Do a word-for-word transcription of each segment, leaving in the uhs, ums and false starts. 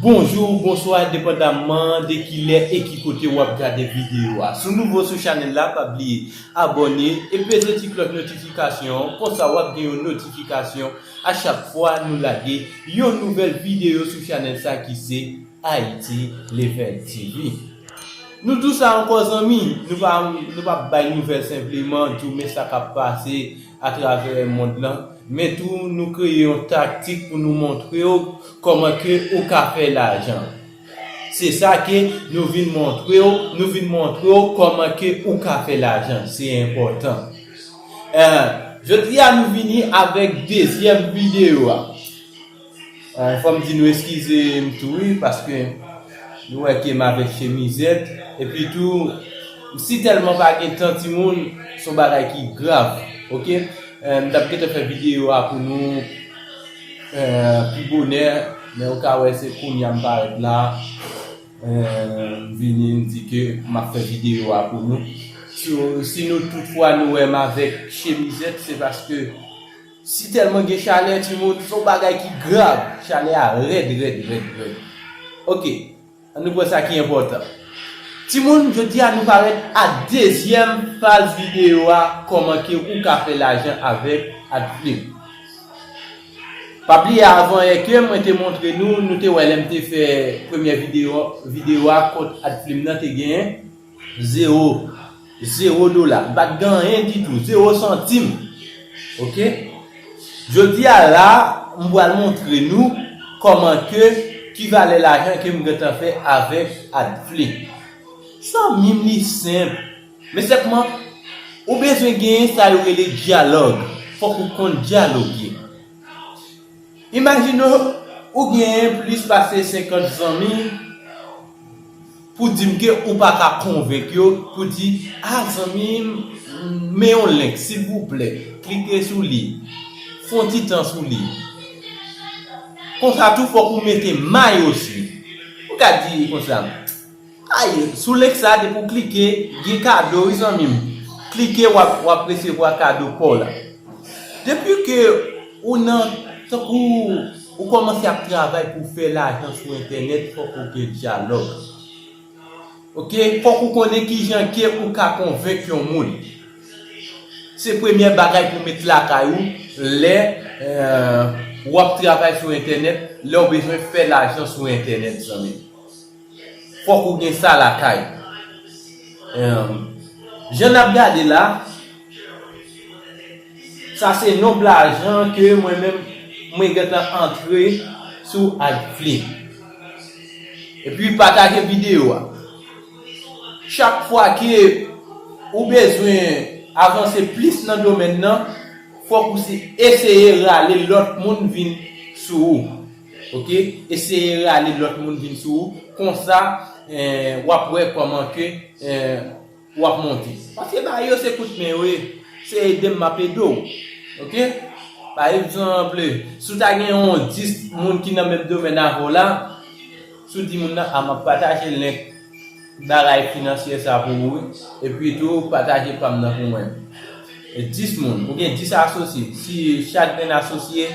Bonjou, bonswa, depandamman de kilè e ki kote w ap gade videyo a. Si w nouvo sou chanèl la, pa bliye abòne e peze ti klòch notifikasyon an, konsa w ap gen yon notifikasyon a chak fwa nou lage yon nouvèl videyo sou chanèl sa ki se Haiti Level T V. Nou di w sa ankò zanmi, nou pa, nou pa bay nouvèl senpleman, di w men sa k ap pase atravè mond lan, men tou nou kreye yon taktik pou nou montre w kòman ke ou ka fè lajan. Se sa ke nou vin montre w, nou vin montre w kòman ke ou ka fè lajan, se enpòtan. Eh, jodi a nou vini avèk dezyèm videyo a. Eh, fò m di nou eskize m tou wi, paske nou wè ke m avèk chemizèt, epi tou, m si tèlman pa gen tan timoun, se yon bagay ki grav, oke? Eh, m t ap gentan fè videyo a pou nou, eh, pi bonè, men ou ka wè se kounye a m parèt la, eh, m vini, m di ke m ap fè videyo a pou nou. So, si nou toutfwa nou wè m avèk chemizèt, se paske si tèlman gen chalè, timoun, se yon bagay ki grav. Chalè a rèd, rèd, rèd, rèd. Oke, ann nou pran sa ki enpòtan. Timoun, jodi a nou parèt a dezyèm faz videyo a, kòman ke ou ka fè lajan avèk Adflip. Pa bliye avan yè ke mwen te montre nou, nou te wè lè m te fè premyè videyo, videyo a kont Adflip nan te genyen zewo, zewo dola. M pa t gen anyen ditou, zewo santim. Oke? Jodi a la, m pral montre nou kòman ke, ki valè lajan ke m gentan fè avèk Adflip. Zanmi m, li senp. Men sèlman, ou bezwen genyen sa yo rele dyalòg. Fòk ou konn dyaloge. Imajine w, ou genyen plis pase senkant zanmi pou di m ke ou pa ka konvenk yo, pou di, a zanmi m, men yon link, silvouplè, klike sou li, fè yon ti tan sou li. Konsa tou, fòk ou mete may osi. Ou ka di konsa, ay, sou link sa, depi w klike, gen kado, wi, zanmi m. Klike, w ap, w ap resevwa kado pa w la. Depi ke ou nan, tankou ou kòmanse ap travay pou fè lajan sou entènèt, fòk ou gen dyalòg. Oke? Fòk ou konnen kijan ke ou ka konvenk yon moun. Se premyè bagay pou met lakay ou lè, eh, w ap travay sou entènèt, lè w bezwen fè lajan sou entènèt, zanmi m. Fòk ou gen sa lakay. Em, jan n ap gade la, sa se nonb lajan ke mwen menm, mwen gentan antre sou Adflip. Epi pataje videyo a. Chak fwa ke ou bezwen avanse plis nan domèn nan, fòk ou si eseye rale lòt moun vin sou ou. Oke? Eseye rale lòt moun vin sou ou. Konsa, eh, w ap wè kòman ke, eh, w ap monte. Paske bagay yo se kout men yo ye. Se ede m, m ap ede w. Oke? Pa egzanp, si w ta gen yon dis moun ki nan menm domèn avè w la, si w di moun nan, a, m ap pataje link bagay finansyè sa pou ou, wi. Epi tou, pataje pa m nan pou mwen. E dis moun, ou gen dis asosye. Si chak grenn asosye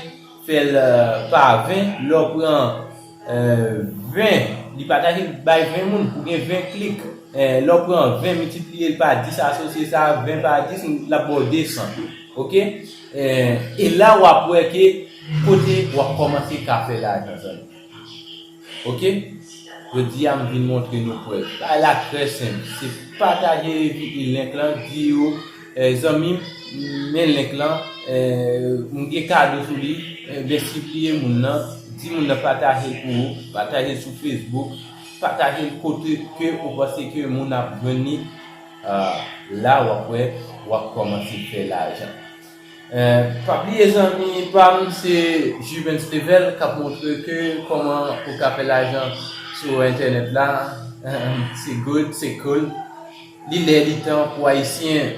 fè l, eh, pa ven, lè w pran, eh, ven, li pataje l bay ven moun, ou gen ven klik. Eh, lè w pran ven miltipliye l pa dis asosye sa, ven pa dis, l ap ba w de san. Oke? Eh, e la w ap wè ke kote w ap kòmanse ka fè lajan, zanmi. Oke? Jodi a, m vin montre nou prèv. Bagay la trè senp. Se pataje vi-, link lan, di yo, eh, zanmi m, men link lan, eh, m gen kado sou li, eh, ben, sipliye moun nan, di moun nan pataje l pou ou, pataje l sou Facebook, pataje l kote ke ou panse ke moun ap jwenn li. Ah, la, w ap wè, w ap kòmanse fè lajan. Eh, pa bliye zanmi pa m, se Juvens Level k ap montre ke kòman ou ka fè lajan sou entènèt la. Se good, se cool. Li lè, li tan pou Ayisyen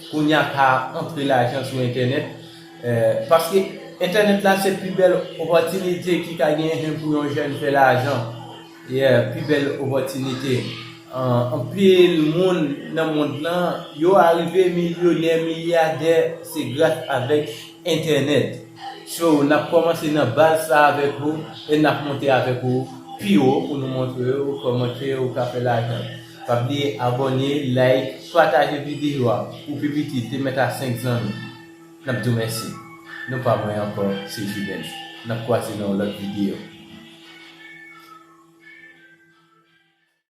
kounye a ka antre lajan sou entènèt. Eh, paske entènèt la se pi bèl opòtinite ki ka genyen pou yon jèn fè lajan. Yeah, pi bèl opòtinite. An-, anpil moun nan mond lan, yo arive milyonè, milyadè, se gras avèk entènèt. So, n ap kòmanse nan baz sa avèk ou e n ap monte avèk ou pi wo pou nou montre w kòman ke ou ka fè lajan. Pa bliye abòne, like, pataje videyo a pou pi piti te mèt a senk zanmi. N ap di w mèsi. Non pa mwen ankò, se Juvens. N ap kwaze nan yon lòt videyo.